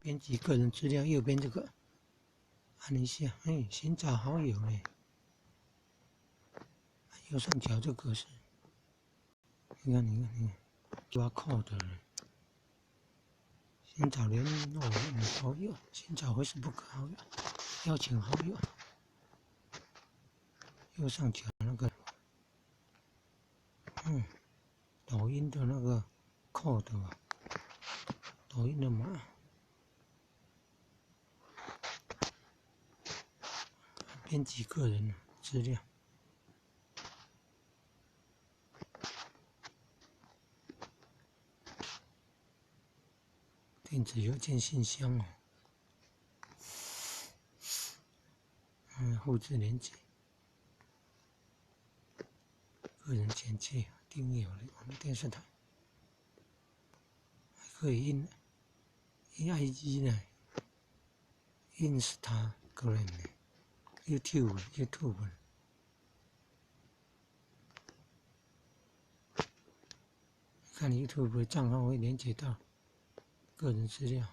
编辑个人资料右边这个，按一下，哎，寻找好友呢。右上角这个是，你看，你看，你看，QR code 呢。寻找联络人好友，寻找 Facebook 好友，邀请好友。右上角那个，抖音的那个 code，抖音的码。编辑个人资料，电子邮件信箱哦，复制连结，个人简介，订阅我的网络电视台，还可以印印 IG 呢，Instagram 呢。YouTube，YouTube，看 YouTube 账号会连接到个人资料。